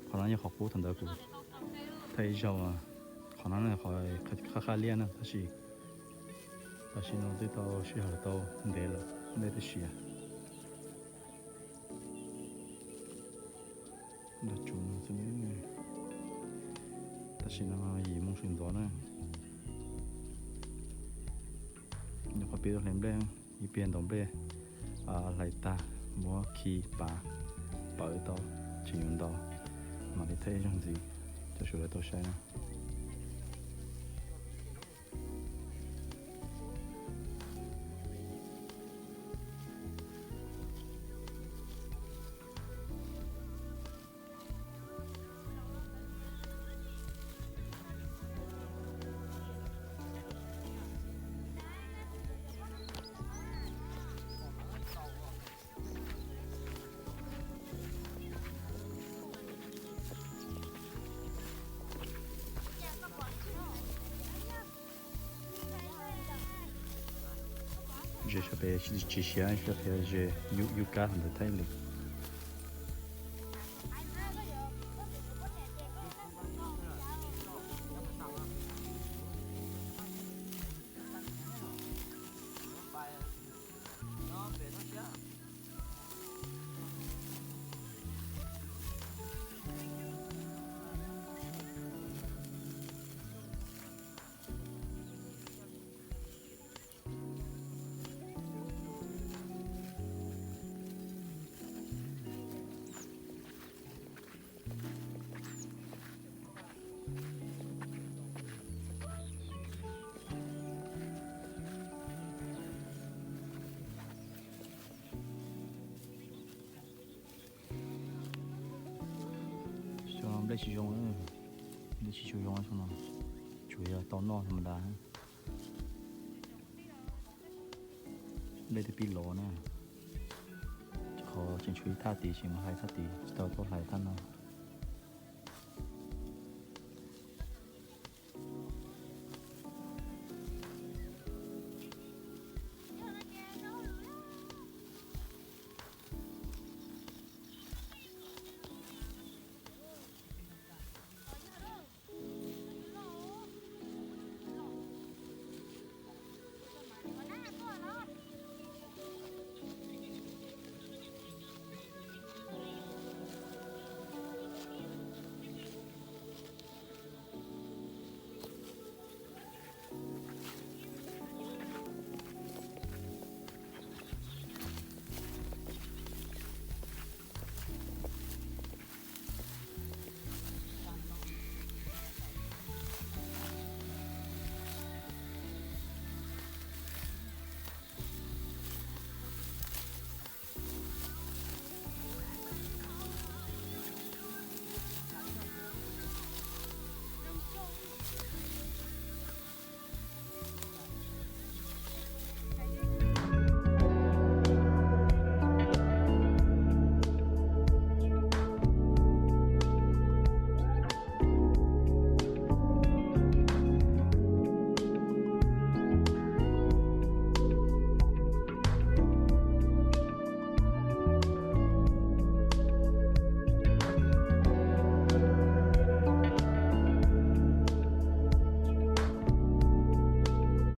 Qhov no yog qhov qub thaum ntawd kuv thaij ib zaug. Qhov no qhov qhab qhab liab na, tab sis tam sim no twb tau sij hawm tau ntev lawm, nplej twb siav. Tam sim no yim moo sawv ntxov na. Nyuam qhuav pib tau hlais nplej, ib pliag ntaus nplej hlais tag, muab khi pav pawv tau, tseem yuav ntaus, mam li thaij ib zaug ntxiv rau sawv daws tau saib na. Ze sab pem tsis siav, sab pem ze yub kab ntawd thaij li. Xyoo no nplej tsis zoo, nplej tsis tshua zoo xyoo no, tsuas yog tau noj tha ma da. Nplej twb pib lov na, qhov tseem tshuav ib thaj tid tseem mus hlais thaj tid, tsis tau tuaj hlais thaj no.